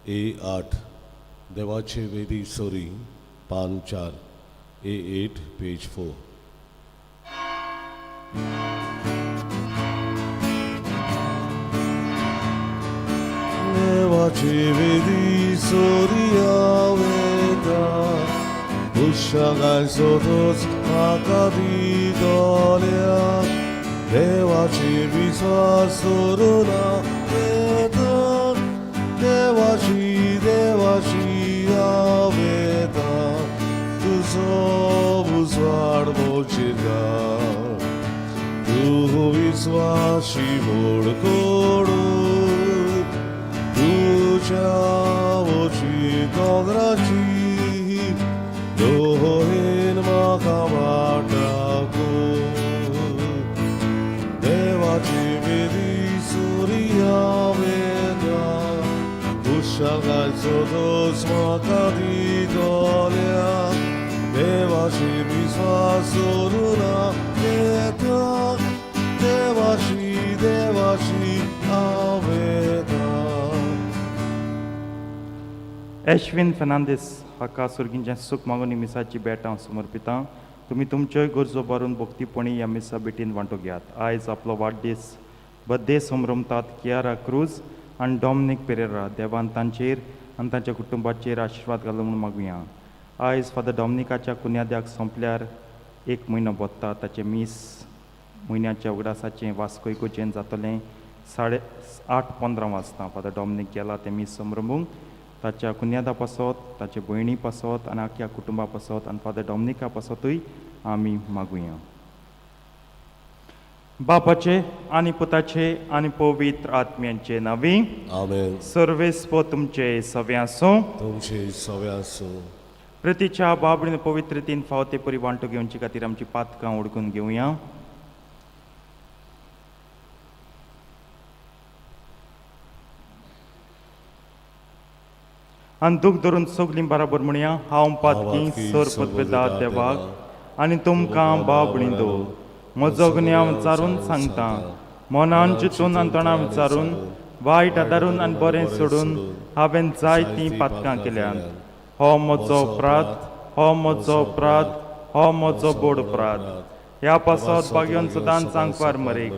ए 8, देवाचे वेदी सोरी, पान 4, ए 8, पेज 4. देवाचे वेदी सोरी हांव येता, उश्शागाय सोदोच म्हाका दितल्या, देवाचे विस्वास सोडून हांव येता, देवाची देवाची हांव येता, तुजो उजवाड म्हजेर घाल, तूं विस्वाशी मोड कोडून, तुज्या वची दोंगराची दोहेन म्हाका वाटाको, देवाची वेदी सुरी हांव येता, उश्शागायचो दोस म्हाका दितल्या, देवाची विस्वास सोडून हांव येता, देवाची देवाची हांव येता. एश्विन फेर्नांदीस हाका सुर्गींचें सूख मागून ही मिसाची भेट हांव समर्पितां. तुमी तुमच्योय गरजो भरून भक्तीपणी ह्या मिसा भेटीन वांटो घेयात. आयज आपलो वाडदीस बड्डे संभ्रमतात कियारा क्रूज आनी डॉमनीक पेरेरा. देवान तांचेर आनी तांच्या कुटुंबाचेर आशिर्वाद घालो म्हूण मागुया. आयज फादर डॉमनिकाच्या कुन्याद्याक सोंपल्यार एक म्हयनो बोत्ता. ताचें मीस म्हयन्याच्या उगडासाचें वास्को इगोर्जेन जातलें 8:30 वाजता. फादर डॉमनीक गेला तें मीस संभ्रमूंक. ताच्या कुन्यादा पासत, ताचे भयणी पासत आनी आख्या कुटुंबा पासत आनी फादर डॉमनिका पासतूय आमी मागुया. बापाचे आनी पुताचे आनी पवित्र आत्म्यांचे नांवी. आमेन. सर्वेस्पो तुमचे सवे आसूं. तुमचे सवे आसूं. प्रतिच्या बाबडीन पवित्र तीन फावते परी वांटो घेवचे खातीर आमची पातकां उडकून घेवया. आनी दूख धरून सगलीं बराबर म्हणया, हांव पातकी सर पदवेदार देवाक आनी तुमकां बाबणी दो म्हजो गुन्यांव विचारून सांगता, मनान चिंतून आनी तोंडां विचारून, वायट आदारून आनी बरें सोडून हांवें जायतीं पातकां केल्यांत. हो म्हजो अपराध, हो म्हजो अपराध, हो म्हजो बोड अपराध. ह्या पासत बागेवन सदांच सांगपार मरेक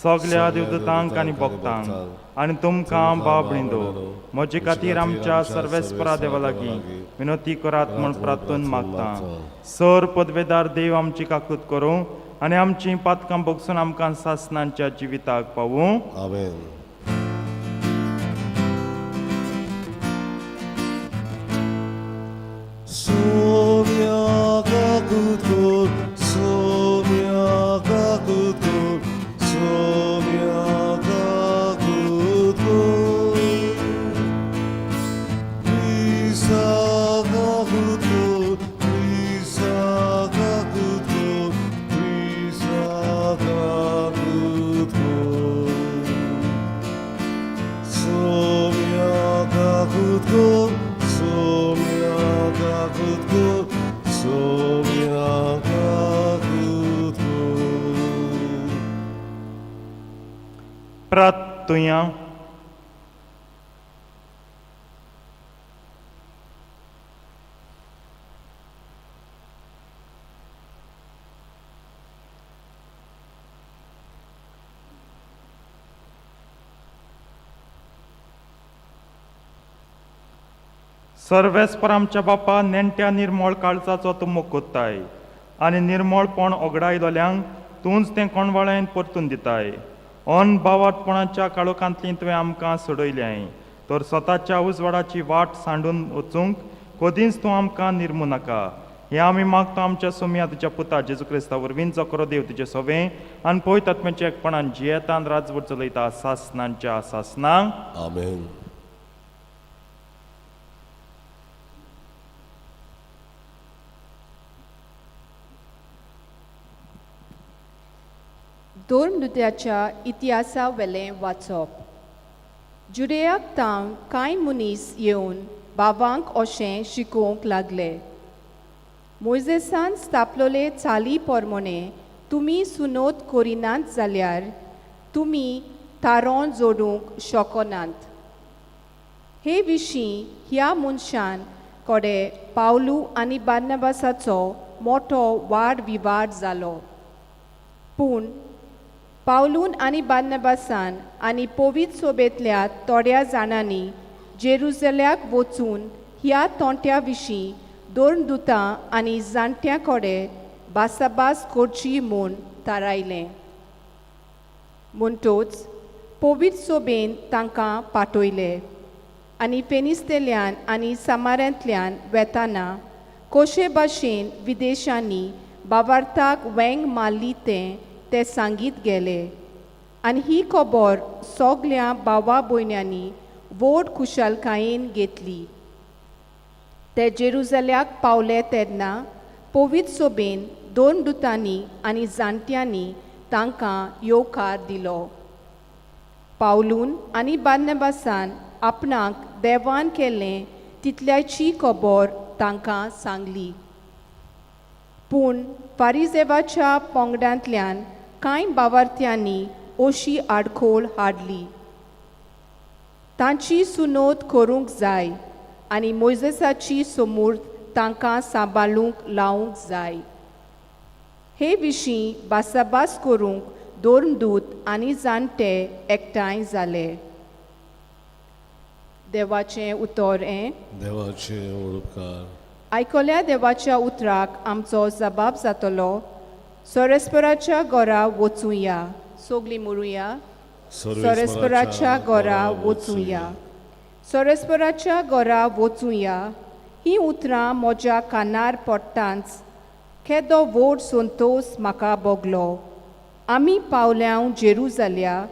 सगल्या देवदूतांक आनी भक्तांक आनी तुमकां बाबणी दो म्हजे खातीर आमच्या सर्वेस्परा देवा लागीं विनोती करात म्हूण प्रार्थून मागता. सर पदवेदार देव आमची काकूत करूं आनी आमची पातकां बगसून आमकां सासनांच्या जिविताक पावूं. आमेन. सोम्या काकूत कर, सोम्या काकूत कर, सोम्या काकूत कर. क्रिस्ता काकूत कर, क्रिस्ता काकूत कर, क्रिस्ता काकूत कर. सोम्या काकूत कर, सोम्या काकूत कर, सोम्या काकूत कर. प्रार्थुया. सर्वेस्पर आमच्या बापा, नेणट्या निर्मळ काळजाचो तूं मोकोत्ताय आनी निर्मळपण ओगडायलोल्यांक तूंच तें कोणवाळ्यान परतून दिताय. अन बावाटपणाच्या काळोखांतली तुवें आमकां सोडयल्याय, तर स्वताच्या उजवाडाची वाट सांडून वचूंक कदींच तूं आमकां निर्मू नाका. हें आमी मागता आमच्या सोम्या तुज्या पुता जेजू क्रिस्ता वरवीं, जो खरो देव तुजें सोवें आनी पवित्र आत्म्याच्या एकपणान जियेतान राजवट चलयता सासनांच्या सासनांक. आमेन. धर्मदुत्याच्या इतिहासा वेलें वाचप. जुडेयाक तावन कांय मनीस येवन बाबांक अशें शिकोवंक लागले, मोयजेसान स्थापलोले चाली पोरमोणे तुमी सुनोत करिनात जाल्यार तुमी तारों जोडूंक शकनात. हे विशीं ह्या मनशान कोडे पावलू आनी बार्नबासाचो मोठो वाद विवाद जालो. पूण पावलून आनी बार्नबासान आनी पवित्र सोबेंतल्या थोड्या जाणांनी जेरुजल्याक वचून ह्या तोंट्या विशीं दोन दुतां आनी जाणट्यां कडेन भासाभास करची म्हूण थारायलें. म्हणटोच पवित्र सोबेन तांकां पाठयले आनी फेनिस्तेल्यान आनी सामाऱ्यांतल्यान वेताना कशे भाशेन विदेशांनी बावार्थाक वेंग मारली तें ते सांगीत गेले आनी ही खबर सगल्या भावा भयण्यांनी व्हड खुशालकायेन घेतली. ते जेरुजल्याक पावले तेन्ना पवित्र सोबेन दोन दुतांनी आनी जाणट्यांनी तांकां येवकार दिलो. पावलून आनी बार्नबासान आपणाक देवान केल्लें तितल्याची खबर तांकां सांगली. पूण फारिजेवाच्या पंगडांतल्यान कांय बावार्थ्यांनी अशी आडखोळ हाडली, तांची सुनोत करूंक जाय आनी मोयजेसाची समूर्त तांकां सांबाळूंक लावंक जाय. हे विशीं भासाभास करूंक दोन दूत आनी जाणटे एकठांय जाले. देवाचें उतर हें. देवाचे उपकार. आयकल्या देवाच्या उतराक आमचो जबाब जातलो. सोरेस्पराच्या घरा वचुया. सोगलीं म्हणुया, सोरेस्पराच्या घरा वचुया, सोरेस्पराच्या घरा वचुया. हीं उतरां म्हज्या कानार पडटांच केदो व्हड संतोस म्हाका भोगलो. आमी पावल्यां जेरुजाल्या,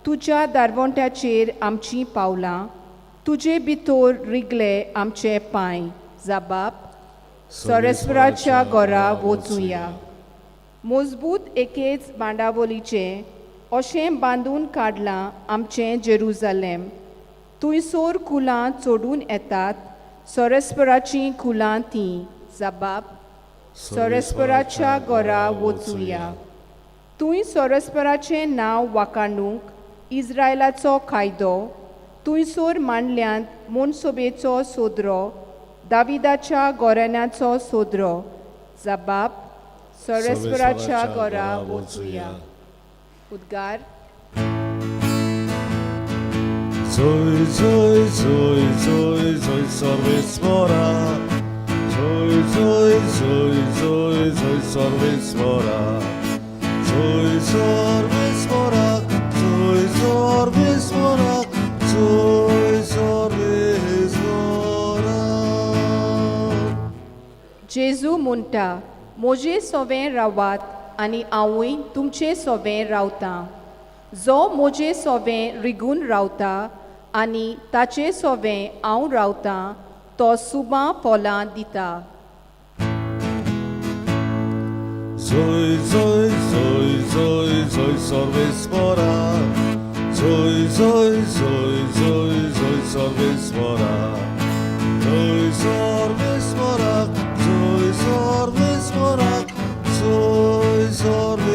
तुज्या दारवंट्याचेर आमचीं पावलां, तुजे भितर रिगले आमचे पांय. जबाब, सोरेस्पराच्या घरा वचुया. मजबूत एकेच बांदावळीचें अशें बांदून काडलां आमचें जेरुजालेम. थंयसर कुलां चडून येतात, सोरेस्पराचीं कुलां तीं. जबाब, सोरेस्पराच्या घरा वचुया. थंय सोरेस्पराचें नांव वाखाणूंक इस्रायलाचो कायदो, थंयसर मांडल्यांत मनसोबेचो सोदरो, दाविदाच्या गोराण्याचो सोदरो. जबाब, सोरेस्पराच्या घरा वचुया. उद्गार. जय जय जय जय जय सर्वेस्वरा, जय जय जय जय जय सर्वेस्वरा, जय सर्वेस्वरा, जय सर्वेस्वरा, जय सर्वेस्वरा. जेजू म्हणटा, म्हजे सोवें रावात आनी हांवूय तुमचे सोवें रावतां. जो म्हजे सोवें रिगून रावता आनी ताचे सोवें हांव रावतां तो सुबां फलां दिता. जय जय जय जय जय सर्वेस्वरा, जय जय जय जय जय सर्वेस्वरा, जय सर्वेस्वरा, जय सर्वेस्वरा, जय सर्वेस्वरा.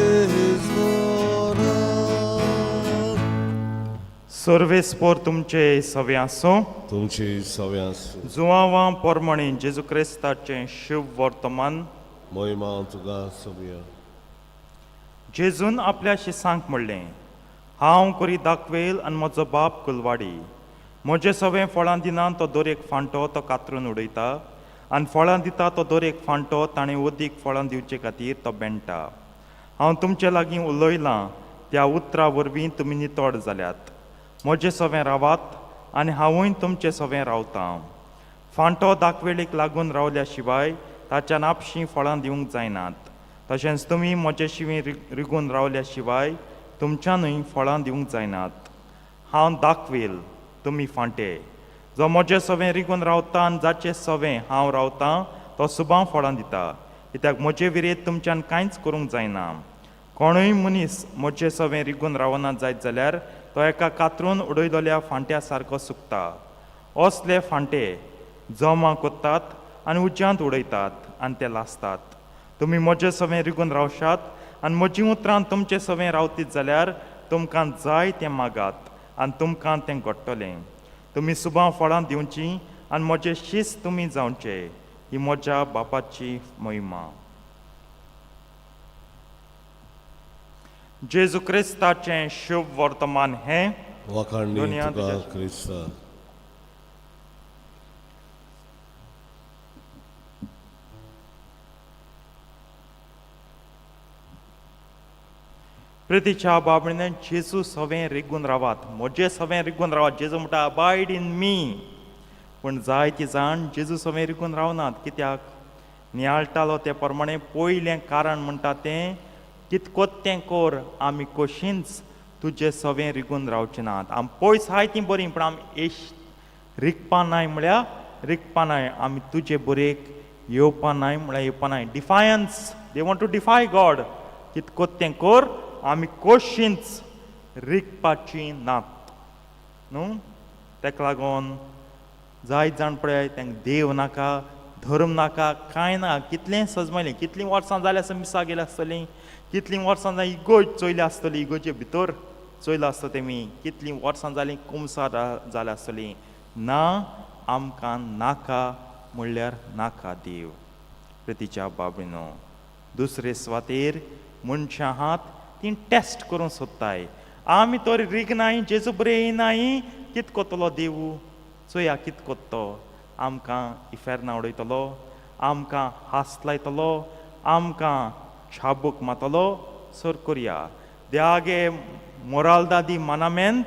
सर्वेस्पोर तुमचे सवे आसूं. तुमची सवे आसूं. जुवांवा पोरमणी जेजू क्रिस्ताचें शुभ वर्तमान. महिमा तुका सोबया. जेजून आपल्या शिसांक म्हणलें, हांव करी दाखवेल आनी म्हजो बाप कुलवाडी. म्हजे सवें फळां दिना तो दर एक फांटो तो कातरून उडयता आनी फळां दिता तो दर एक फांटो ताणें अदीक फळां दिवचे खातीर तो बेणटा. हांव तुमचे लागीं उलयलां त्या उतरा वरवीं तुमी नितळ जाल्यात. म्हजे सवें रावात आनी हांवूय तुमचे सवें रावतां. फांटो दाखवेळीक लागून रावल्या शिवाय ताच्या आपशीं फळां दिवंक जायनात. तशेंच तुमी म्हजे शिवीं रिगून रावल्या शिवाय तुमच्यानूय फळां दिवंक जायनात. हांव दाखवेल, तुमी फांटे. जो म्हजे सवें रिगून रावता आनी जाचे सवें हांव रावतां तो सुबां फळां दिता, कित्याक म्हजे विरेत तुमच्यान कांयच करूंक जायना. कोणूय मनीस म्हजे सवें रिगून रावना जायत जाल्यार तो एका कातरून उडयलेल्या फांट्या सारको सुकता. असले फांटे जमा कोत्तात आनी उज्यांत उडयतात आनी ते लासतात. तुमी म्हजे सवें रिगून रावशात आनी म्हजीं उतरां तुमचे सवें रावतीत जाल्यार तुमकां जाय तें मागात आनी तुमकां तें घडटलें. तुमी सुबां फळां दिवचीं आनी म्हजे शीस तुमी जावचे. ही म्हज्या बापाची महिमा. जेजू क्रिस्ताचें शुभ वर्तमान हें. वाखाणणी दुनिया तुका तुज्या- क्रिस्ता. प्रितीच्या बाबणीन जेजू सवें रिगून रावात, म्हजे सवें रिगून रावात. जेजू म्हणटा अबायड इन मी. पूण जायती जाण जेजू सवें रिगून रावनात. कित्याक नियाळटालो ते प्रमाणे पयलें कारण म्हणटा तें कितकोत तें कोर, आमी कशींच तुजे सवें रिगून रावचे नात. आमी पयस आहाय तीं बरीं, पूण आमी एश रिगपा नाय म्हळ्यार रिगपा नाय. आमी तुजे बरेक येवपा नाय म्हळ्यार येवपा नाय. Defiance, they want to defy God. कितकोत तें कोर, आमी कशींच रिगपाचीं नात न्हू. तेका लागून जायत जाण पळय तांकां देव नाका, धर्म नाका, कांय ना. कितलें सजमयलें, कितलीं वर्सां जालीं आसा मिसा गेल्या आसतलीं, कितलीं वर्सां जालीं इगोर्ज चोयल्या आसतली, इगोर्जे भितर चोयलां आसता तेमी, कितलीं वर्सां जालीं कुमसार जाल्या आसतलीं. ना, आमकां नाका म्हणल्यार नाका देव. प्रितीच्या बाबीनो, दुसरे सुवातेर मनशां आहात तीं टेस्ट करूंक सोदताय. आमी तर रिगनाय, जेजू बरें येनाय, कित कोतलो देवू चोया, कित कोत्तो, आमकां इफेर्ना उडयतलो, आमकां हास लायतलो, आमकां छाबूक मातलो. सर कोरया देवागे मोरालदादी मानामेंत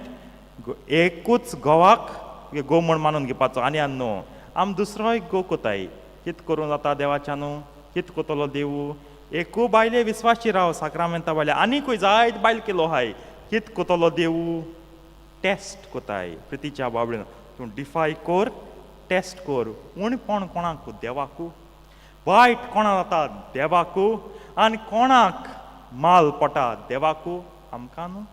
एकूच घोवाक गो म्हण मानून घेवपाचो आनी आनी न्हू आम दुसरोय गो कोताय. कित करूं जाता देवाच्या न्हू, कित कोतलो देवू. एकू बायले विस्वाशी राव साक्रामेंता बायले, आनीकूय जायत बायल केलो हाय. कित कोतलो देवू, टेस्ट कोताय. प्रितीच्या बाबडीन तूं डिफाय कोर, टेस्ट कोर. उणपण कोणाकू, देवाकू. वायट कोणा जाता, देवाकू. आनी कोणाक माल पडटा, देवाकू. आमकां न्हू,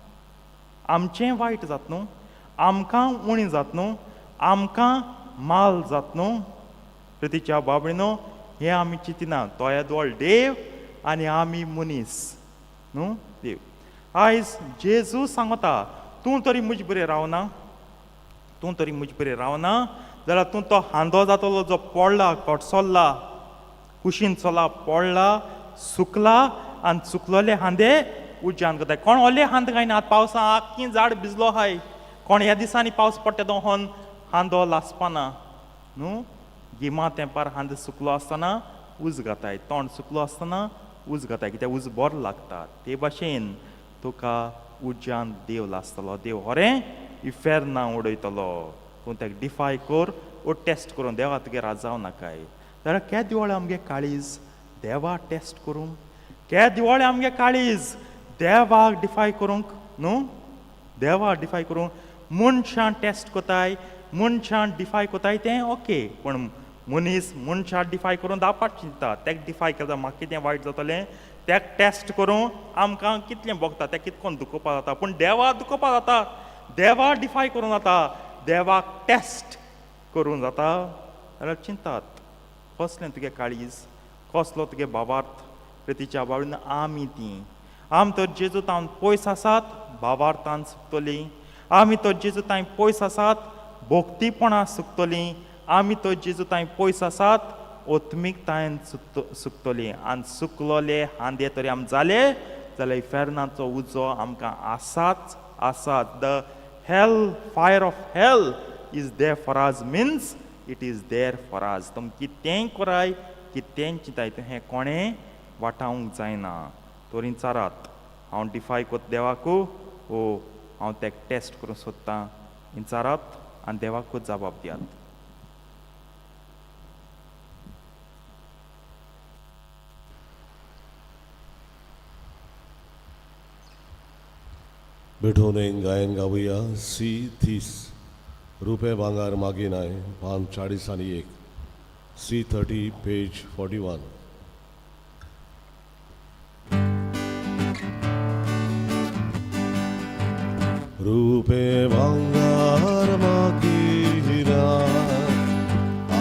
आमचें वायट जात न्हू, आमकां उणी जात न्हू, आमकां माल जात न्हू. प्रितीच्या बाबडीनो, हें आमी चिंतिना. तो येदोळ देव आनी आमी मनीस न्हू. देव आयज जेजू सांगता, तूं तरी म्हजे बरें रावना, तूं तरी म्हजे बरें रावना जाल्यार तूं तो हांदो जातलो जो पडला, कडसल्ला, कुशीन चला, पडला, सुकला आनी सुकलोले हांदे उज्यान करताय. कोण ओले हांद घायना. आतां पावसा आख्खी झाड भिजलो आहाय. कोण ह्या दिसांनी पावस पडटा तो होन हांदो लासपाना न्हू. गिमा तेंपार हांद सुकलो आसतना उज घाताय, तोंड सुकलो आसतना उज घाताय, कित्याक उज बरो लागता. ते भाशेन तुका उज्यान देव लासतलो, देव होरें इफेर्ना उडयतलो. तूं ताका डिफाय कर ओ टेस्ट करून देवा तुगे राजांव नाकाय. जाल्यार केदे दिवाळे आमगे काळीज देवा टेस्ट करूंक, केदे दिवाळे आमगे काळीज देवाक डिफाय करूंक न्हू, देवा डिफाय करूंक. मनशान टेस्ट कोताय, मनशान डिफाय कोताय तें ओके, पूण मनीस मनशाक डिफाय करून धापाट चिंतता. तेका डिफाय केल्यार म्हाका कितें वायट जातलें, तेका टेस्ट करून आमकां कितलें भोगता, तेका कितकोन दुखोवपा जाता. पूण देवा दुखोवपा जाता, देवा डिफाय करूंक जाता, देवाक टेस्ट करूंक जाता जाल्यार चिंतात कसलें तुगे काळीज, कसलो तुगे भावार्थ. प्रितीच्या बावडीन आमी तीं आम तर जेजू तावन पयस आसात, भावार्थान सुकतलीं. आमी तर जेजू तांय पयस आसात, भोक्तीपणां सुकतलीं. आमी तर जेजू तांय पयस आसात, ओत्मीकतायेन सुकतलीं. आनी सुकलोले हांदे तरी आमी जाले जाल्यार इफेर्नाचो उजो आमकां आसाच आसात. The hell fire of hell is there for us, means it is there for us. तुमी कितेंय कराय, कितेंय चिंताय, हें कोणें वाटावंक जायना. तरी चारात, हांव डिफाय कोत देवाकू ओ हांव तेका टेस्ट करूंक सोदतां. इंचारात आनी देवाकूच जबाब दियात. बेठोने गायन गावया सी 30 रुपये भांगार मागिनाय पान 40 आनी 1 सी 30 पेज 41. रुपे भांगार मागिनाय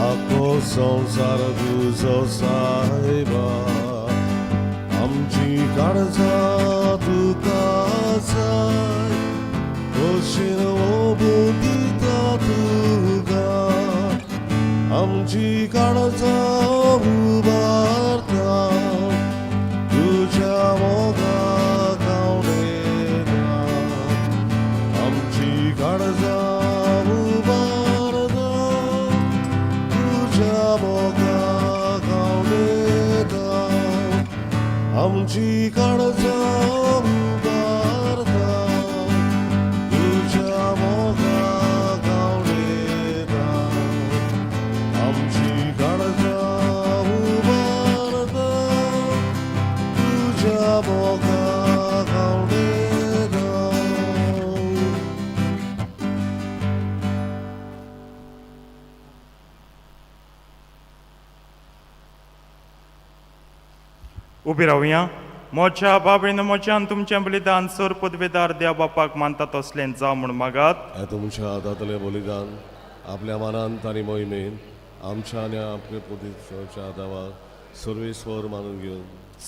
आखो संवसार तुजो सायबा, आमची काळजां तुका जाय, खोशीन ओबून दिता तुका. आमची काळजां उबारता तुज्या मोगाक आवडटा आमची काळजां उबारता तुज्या मोगाक आवडटा आमची काळजां उबारता तुज्या मोगाक आवडटा आमची काळजां उबारता तुज्या मोगाक आवडटा. उबी रावया. मोच्या बाबळीन मोच्यान तुमचें बलिदान सर पदवेदार देव बापाक मानता तसलें जावं म्हूण मागात. हें तुमच्या हातांतलें बलिदान आपल्या मनांत आनी मोहिमेन आमच्या आनी आपल्या पुतीच्या देवाक सर्वेस्वर मानून घेवन.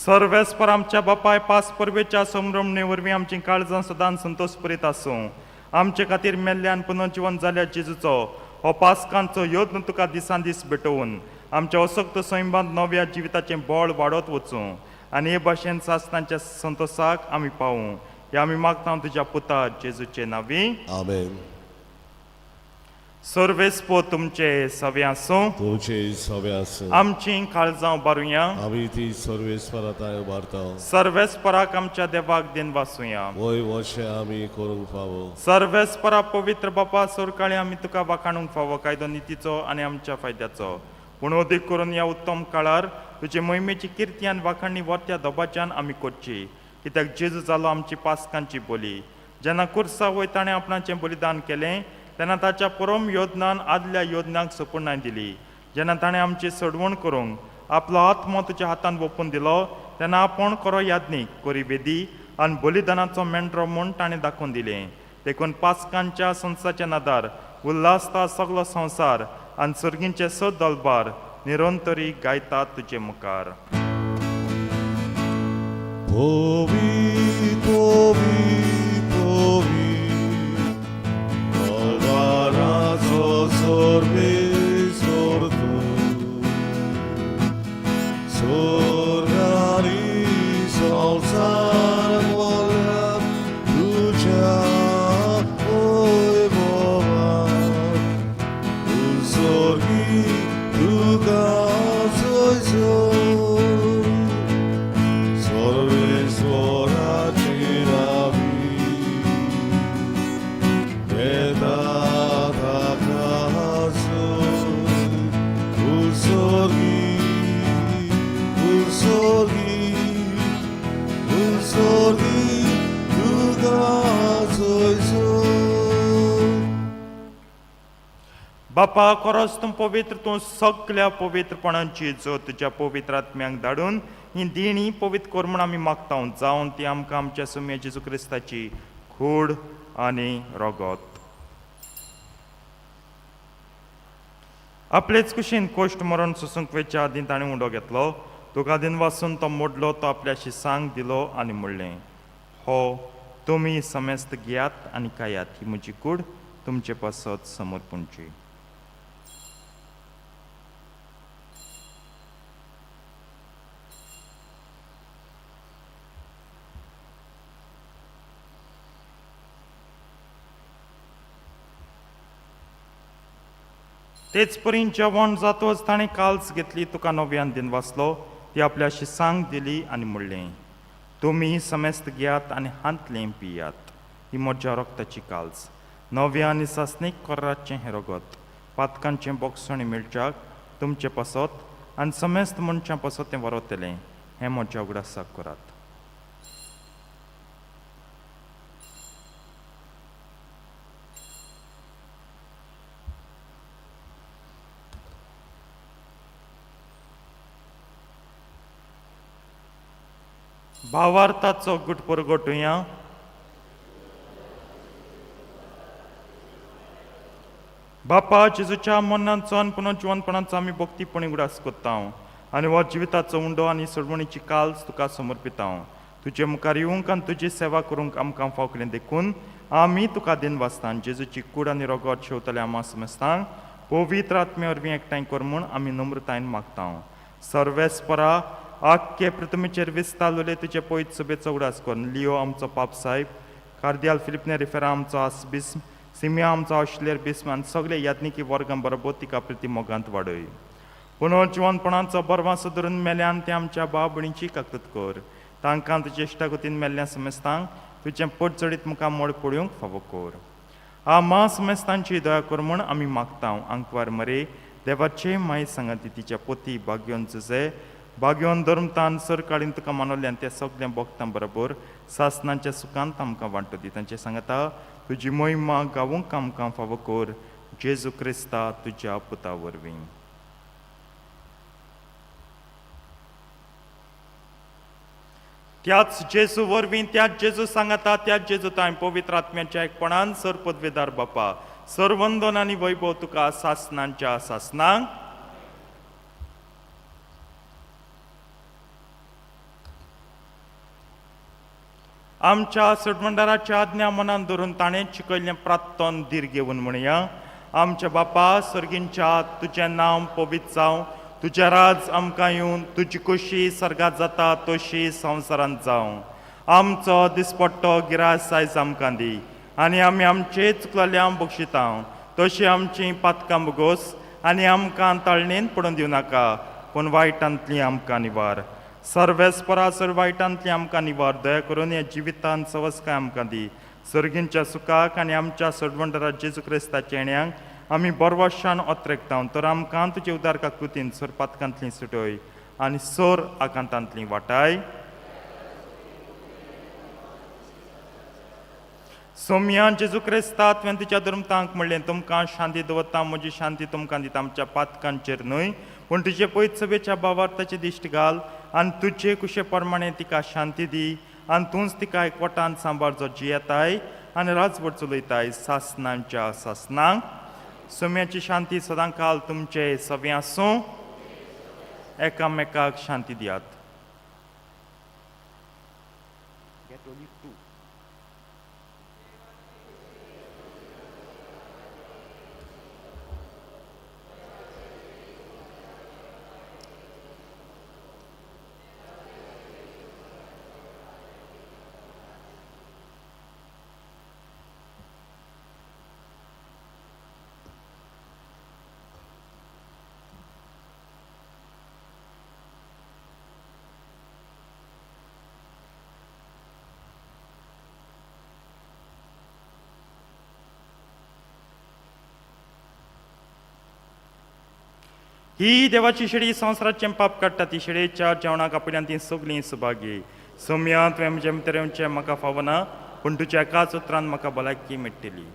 सर्वेस्पर आमच्या बापाय पास परबेच्या संभ्रमणे वरवीं आमचीं काळजां सदांच संतोश पुरीत आसूं. आमचे खातीर मेल्ल्यान पुनर्जिवन जाल्या जेजूचो हो पासकांचो यत्न तुका दिसान दीस भेटोवन आमच्या असक्त सैमांत नव्या जिविताचें बळ वाडत वचूं आनी हे भाशेन सासणाच्या संतोसाक आमी पावूं. हे आमी मागता तुज्या पुता जेजूचे नांवी. आमेन. सर्वेस्पो तुमचे सवे आसूं. तुमचे सवे आसूं. आमचीं काळजां उबारुया. आमी ती सर्वेस्वरा तांय उबारता. सर्वेस्पराक आमच्या देवाक दिन वासुया. वय वशें आमी करूंक फावो. सर्वेस्परा पवित्र बापा, सोरकाळी आमी तुका वाखाणूंक फावो, कायदो नितीचो आनी आमच्या फायद्याचो. पूण अदीक करून ह्या उत्तम काळार तुजे मोहिमेची किर्ती आनी वाखाणणी वरत्या दबाज्यान आमी करची, कित्याक जेजू जालो आमची पासकांची बोली. जेन्ना कुर्सा वयर ताणें आपणाचें बलिदान केलें तेन्ना ताच्या परम योजनान आदल्या योजनांक सपूर्णाय दिली. जेन्ना ताणें आमची सोडवण करूंक आपलो आत्मो तुज्या हातान ओंपून दिलो तेन्ना आपूण खरो याज्ञीक, कोरी वेदी आनी बलिदानाचो मेंढरो म्हूण ताणें दाखोवन दिलें. देखून पासकांच्या संसाच्या नादार उल्हासता सगलो संवसार आनी सर्गींचे स दलबार निरंतरी गायतात तुजे मुखार. पोवी पोवी पोवी कलवाराचो सर्वेस्वर तूं स्वर्गारी संवसार भरला तुज्या वैभवान. तूं स्वर्गी तुका जय सर्वेश्वराची नावी येता ताका उर्सोर्गी उर्सोर्गी उर्सोर्गी तुका जय. बापा, खरोच तूं पवित्र, तूं सगल्या पवित्रपणांची जो तुज्या पवित्र आत्म्यांक धाडून ही देणी पवित्र कर म्हूण आमी मागता, जावन ती आमकां आमच्या सुम्या जेजू क्रिस्ताची कूड आनी रगत. आपलेच कुशीन कोश्ट मरण सोसूंक वेच्या आदीं ताणें उंडो घेतलो, तुका दिन वासून तो मोडलो, तो आपल्या शिसांक दिलो आनी म्हणलें, हो तुमी समेस्त घेयात आनी खायात, ही म्हजी कूड तुमचे पासत समर्पणची. तेच परी जेवण जातच ताणें काल्स घेतली, तुका नव्यान दिन वाचलो, ती आपल्या शिसांक दिली आनी म्हणलें, तुमी समेस्त घेयात आनी हांतलें पियात, ही म्हज्या रक्ताची काल्स, नव्या आनी सासणीक कोर्राचें हें रगत, पातकांचें बोगसणी मेळच्याक तुमचे पासत आनी समेस्त मनशां पासत तें वरवतलें. हें म्हज्या उगडासाक करात. भावार्थाचो गुट परगटुया. बापा, जेजूच्या मरणाचो आनी पुनर्जिवनपणाचो आमी भक्तीपणी उगडास करता आनी हो जिविताचो उंडो आनी सोडवणीची काल्स तुका समर्पिता. तुजे मुखार येवंक आनी तुजी सेवा करूंक आमकां फावकलें देखून आमी तुका दिन वाचता. जेजूची कूड आनी रगत शेवतले आमा समजतांक पवित्र आत्म्या वरवीं एकठांय कर म्हूण आमी नम्रतायेन मागता. सर्वेस्परा आख्खे पृथ्वीचेर विस्तारलेले तुजे पयत सभेचो उगडास करून लियो आमचो पाप साहेब, कार्दियाल फिलिप नेरी फेरा आमचो आसबिस्म, सिमिया आमचो आशिल्लेर बिस्म आनी सगळे याज्ञिकी वर्गां बरोबर तिका प्रिती मोगांत वाडय. पुनर्जिवनपणाचो बरवासो धरून मेल्यान ते आमच्या भाव भयणीची काकूत कर. तांकां तुजे इश्टागतीन मेल्ल्या समेस्तांक तुजें पोट चडीत मुखार मोड पळोवंक फावो कर. आ मा समेस्तांची दया कर म्हूण आमी मागता. आंकवार मरे देवाचे माय सांगाती तिच्या पोती भाग्योन जुजे भाग्योन धर्मतान सरकाळीन तुका मानवल्यान त्या सगळ्या भक्तां बरोबर सासनाच्या सुखांत आमकां वांटो दी. तांचे सांगता तुजी मोहिमा गावूंक आमकां फावो कर जेजू क्रिस्ता तुज्या पुता वरवीं. त्याच जेजू वरवीं, त्याच जेजू सांगाता, त्याच जेजू तांय पवित्र आत्म्याच्या एकपणान सर पदवेदार बापा सरवंदन आनी वैभव तुका सासनांच्या सासनांक. आमच्या सटमंडाराच्या आज्ञा मनान धरून ताणें शिकयल्लें प्रात्तन धीर घेवन म्हणया. आमच्या बापा सर्गींच्या, तुजें नांव पवित्र जावं, तुजें राज आमकां येवन, तुजी खोशी सर्गात जाता तशी संवसारांत जावं. आमचो दिसपट्टो गिरास आयज आमकां दी आनी आमी आमचे चुकलेल्या बक्षिता तशी आमची पातकां बोगोस आनी आमकां ताळणेन पडून दिवं नाका पूण वायटांतली आमकां निवार. सर्वेस्परा सर वायटांतली आमकां निवार. दया करून ह्या जिवितान सवस्काय आमकां दी. सर्गींच्या सुखाक आनी आमच्या सोडवंडरा जेजू क्रिस्ताच्या येण्याक आमी बरवशान ओत्रेकता. तर आमकां तुजे उदार काकृतीन सर पातकांतली सुटय आनी सोर आकांतांतली वाटाय. सोमया जेजू क्रिस्ता, तुवें तुज्या धर्मतांक म्हणलें, तुमकां शांती दवरता, म्हजी शांती तुमकां दिता. आमच्या पातकांचेर न्हय पूण तुजे पयत सभेच्या भावार्थाची दिश्ट घाल आनी तुजे कुशे प्रमाणे तिका शांती दी आनी तूंच तिका एकवटान सांबाळ, जो जियेताय आनी राजवट चलयताय सासनांच्या सासनांक. सोम्याची शांती सदां काल तुमचे सवे आसूं. एकामेकाक शांती दियात. ही देवाची शेळी संवसाराचें पाप काडटा. ती शेळयेच्या जेवणाक आपल्यान ती सगळीं सुभागी. सोम्या, तुवें म्हजें भितर येवचें म्हाका फावना पूण तुज्या एकाच उतरान म्हाका भलायकी मेळटली.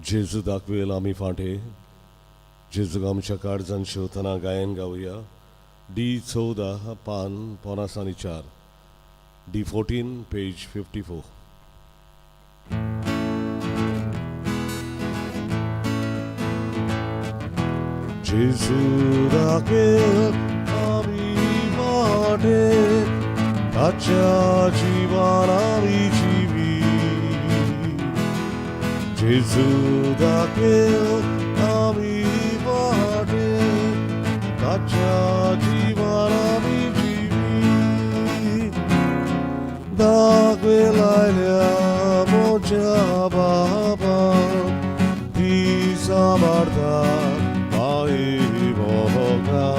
जेजू दाखवेल आमी फांटे. जेजूक आमच्या काळजान शेवतना गायन गावया. डी 14 पान 54, डी 14 पेज 54. जेजू दाखवेल आमी फांटे, ताच्या जिवान आमी जिवी. जेजू दाखवेल आमी वाटे, ताच्या जिवान आमी जिवी. दाखवेल आयल्या म्हज्या बाबा, ती सांबाळता माई मोगा.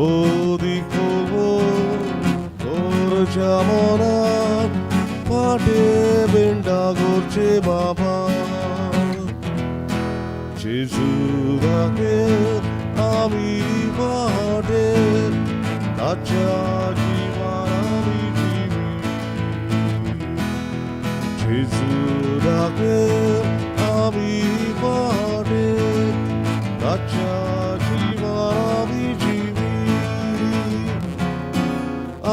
ओदीक तोरच्या मनाक बाटे बेंडा गोरचे बाबा जेजू दाखयल आमी वाटे ताच्या जिवान आमी जिवी जेजू दाखयल आमी वाटे ताच्या जिवान आमी जिवी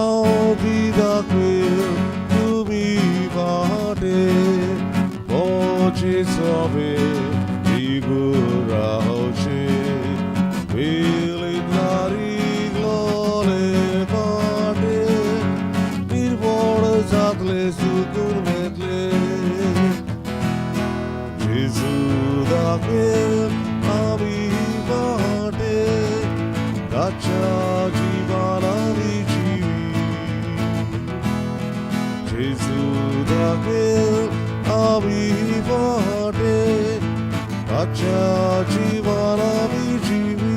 आवी दाखयल तुमी वाटे मोचे सवे रावचे वेले बाटे निर्वळ जातले सुकून वेतले जेजू दाखयल आमी वाटे ताच्या जिवान आमी जिवी जेजू दाखयल आमी वाटे ताच्या जिवान आमी जिवी.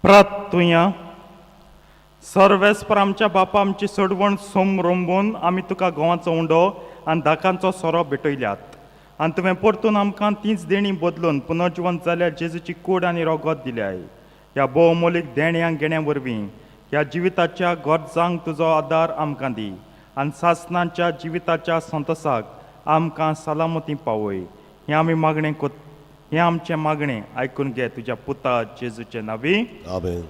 प्रार्थुया. सर्वेस्पर आमच्या बापा, आमची सोडवण सोम रोंबून आमी तुका गोवाचो उंडो आनी दाकांचो सोरो भेटयल्यात आनी तुवें परतून आमकां तींच देणीं बदलून पुनर्जिवंत जाल्यार जेजूची कूड आनी रोगत दिल्याय. ह्या भोवमोलीक देण्या घेण्या वरवीं ह्या जिविताच्या गरजांक तुजो आदार आमकां दी आनी सासणाच्या जिविताच्या संतोसाक आमकां सलामती पावय. हें आमी मागणें कोत, हें आमचें मागणें आयकून घे तुज्या पुता जेजूचे नांवी. आमेन.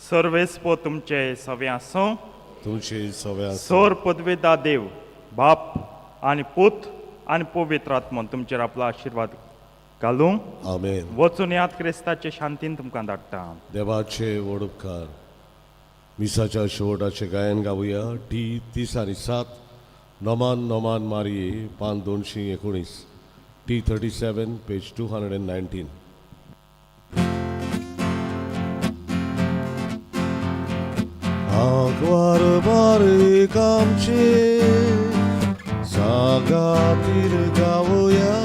सर्वेस्पर तुमचे सवे आसूं. तुमचे सवे आसूं. सोर पदवेदा देव बाप आनी पूत आनी पवित्र आत्मो तुमचेर आपलो आशिर्वाद घालूं. आमेन. वचून याद, क्रिस्ताचे शांतीन तुमकां धाडटा. देवाचे व्हड उपकार. मिसाच्या शेवटाचे गायन गावया. टी 37 नमान नमान मारये, पान 219. T 37, page 219. आंकवार बारीक आमचे सांगातीर गावया,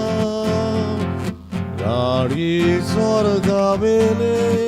राणी स्वर्गावेले.